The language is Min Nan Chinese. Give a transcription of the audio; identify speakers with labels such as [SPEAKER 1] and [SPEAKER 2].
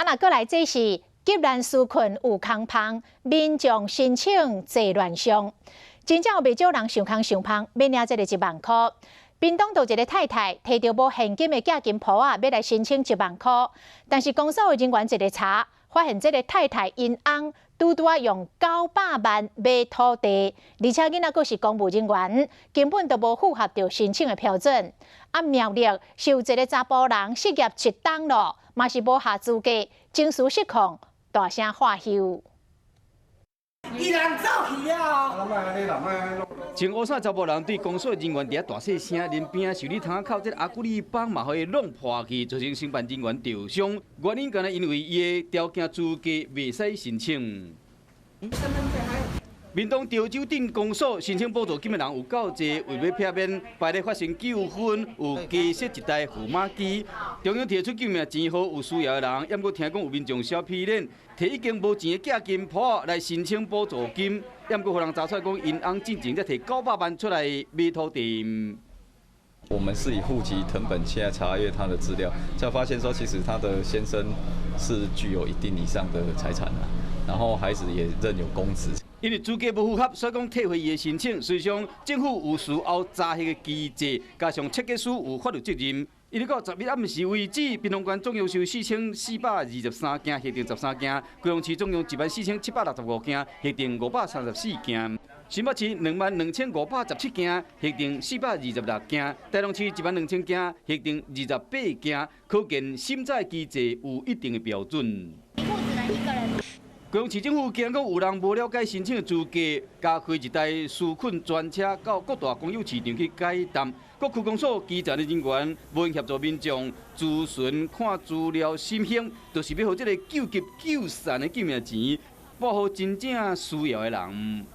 [SPEAKER 1] 啊，若閣來這是急難紓困有空芳，民眾申請濟亂象，真正有袂少人想空想芳，欲領這个一萬箍。屏東就一个太太提著無現金的寄金簿仔，欲來申請一萬箍，但是公所的人員一个查，發現這个太太𪜶翁拄拄仔用900萬買土地，而且囡仔閣是公務人員，根本就無符合著申請的標準。啊，苗栗是有一个查埔人失業一冬咯，嘛是無合資格，情緒失控，大聲喝休。
[SPEAKER 2] 伊人走去啊！
[SPEAKER 3] 穿烏衫查埔人對公所人員佇遐大細聲，面邊仔修理窗口這个阿古麗棒嘛，予伊弄破去，造成承辦人員受傷。原因敢若因為伊的條件資格袂使申請。屏東潮州鎮公所申請補助金的人有夠濟，為欲避免排咧發生糾紛，有加設一台號碼機。中央提出救命錢予有需要的人，毋過聽講有民眾小皮臉，提已經無錢的寄金簿來申請補助金，毋過予人查出來講，𪜶翁進前才提900萬出來買土地。
[SPEAKER 4] 我們是以戶籍謄本現在查閱他的資料，才發現說其實他的先生是具有一定以上的財產啦，然後孩子也任有公職。
[SPEAKER 3] 因為資格無符合，所以講退回伊的申請。實際上，政府有事後查核的機制，加上設計師有法律責任。一直到10日暗時為止，屏東縣總共收4423件，核定13件；高雄市總共14,765件，核定534件；新北市22,517件，核定426件；台中市12,000件，核定28件。可見審查機制有一定的標準。
[SPEAKER 5] 一戶只能一個人。
[SPEAKER 3] 高雄市政府驚講有人無了解申請的資格，加開一台紓困專車到各大公有市場去解答。各區公所基層的人員無閒協助民眾諮詢、看資料、審核，就是欲予這个救急救散的救命錢，報予真正需要的人。